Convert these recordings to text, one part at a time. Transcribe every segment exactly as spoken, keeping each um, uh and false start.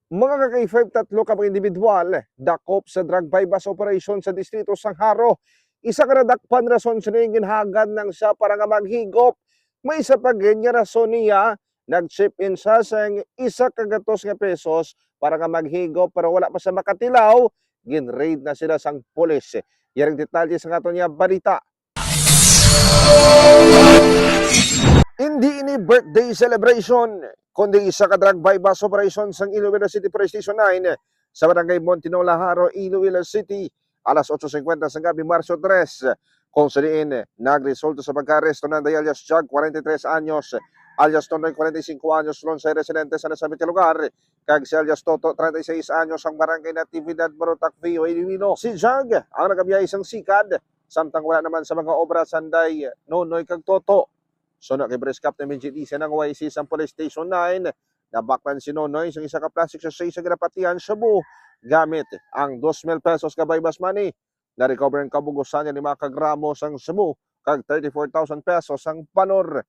Mga ka-K five, tatlo ka mga individual dakop sa drug buy-bust operation sa distrito sang Jaro. Isa ka nadakpan rason sini ginhagad lang siya para nga maghigop. May isa pa gid nga rason niya, nag-chip in siya sang isa ka gatos nga pesos para nga maghigop, pero wala pa siya makatilaw, gin-raid na sila sang pulis. Yari ang detalye sa aton nga balita. Hindi ini birthday celebration, kundi isa ka drug buy-bust operation sang Iloilo City Police Station nine sa barangay Montinola, Jaro, Iloilo City, alas otso singkwenta sang gabi, Marso tres, kung sa diin nagresulta sa pagkaaresto ni Nanday alias Jag, kwarenta y tres anyos, alias Nonoy, kwarenta y singko anyos, lonsay residente sa nasambit nga lugar, kag si alias Toto, treinta y seis anyos, ang barangay Natividad, Barotac Viejo, Iloilo. Si Jag ang nagabiyahe sang sikad, samtang wala naman sa mga obra si Nanday, Nonoy kag Toto. Suno kay Police Captain Benji Dicen, ang O I C sang Police Station nine, nabaklan si Nonoy sang isa ka plastic sachet sa ginapatihan shabu gamit ang dos mil pesos ka buy-bust money. Na-recover ang kabug-osan niya lima ka gramo sang shabu kag thirty-four thousand pesos ang balor.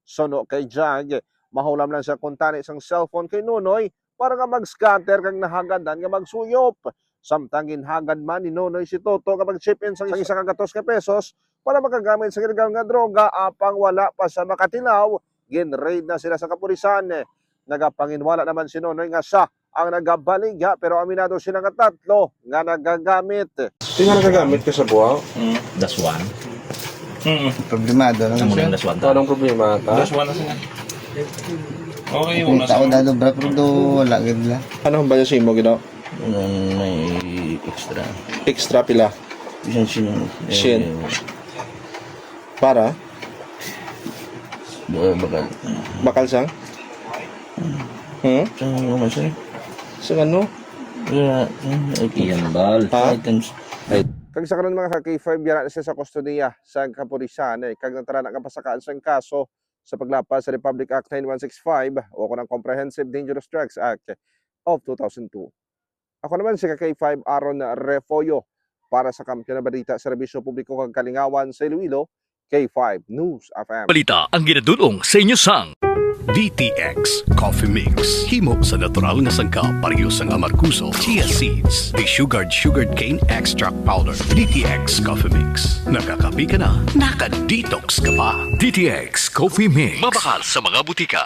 Suno kay Jag, mahulam lang siya kuntani sang cellphone kay Nonoy para nga mag-scatter kag nahagadan nga magsuyop. Samtang ginhagad man ni Nonoy si Toto nga mag-chip in sang isa ka gatos ka pesos para makagamit sa illegal nga droga, apang wala pa siya makatilaw, gin-raid na sila sa kapulisan. Nagapanginwala naman si Nonoy nga siya ang nagabaligya, pero aminado sila nga tatlo nga nagagamit. Di nga nagagamit ka sa buhaw? Mm, daswan. Mm. Problemado lang Ang siya. Muling daswan ta. Anong problema ta? Daswan na sila. Okay, Kung wala tao sa dado, bra, pero do, wala gid la. Ano ba yung simo, Gino? Anong may extra? Extra pila? Isang sino? Shin. Eh, Para? Ba-, bakal. Bakal sang? Hmm? Sa ano man siya? Sa ano? Wala. Hmm, okay. Iyan bal. Ha? Items. Kag sa karon, mga ka-K five, yara na siya sa kustodiya sa kapulisan, eh, kag nagtarana nga pasakaan sang kaso sa paglapas sa Republic Act nine one six five o kon ang Comprehensive Dangerous Drugs Act of two thousand two. Ako naman si ka-K five Aaron Refollo para sa Kampiyon nga Balita, Serbisyo Publiko kag Kalingawan sa Iloilo, K five News F M. Balita ang ginadul-ong sa inyo sang D T X Coffee Mix. Himo sa natural nga sangkap, pareho sang amargoso, chia seeds, desugared sugarcane extract powder. D T X Coffee Mix. Nakakape ka na, naka-detox ka pa. D T X Coffee Mix. Mabakal sa mga butika.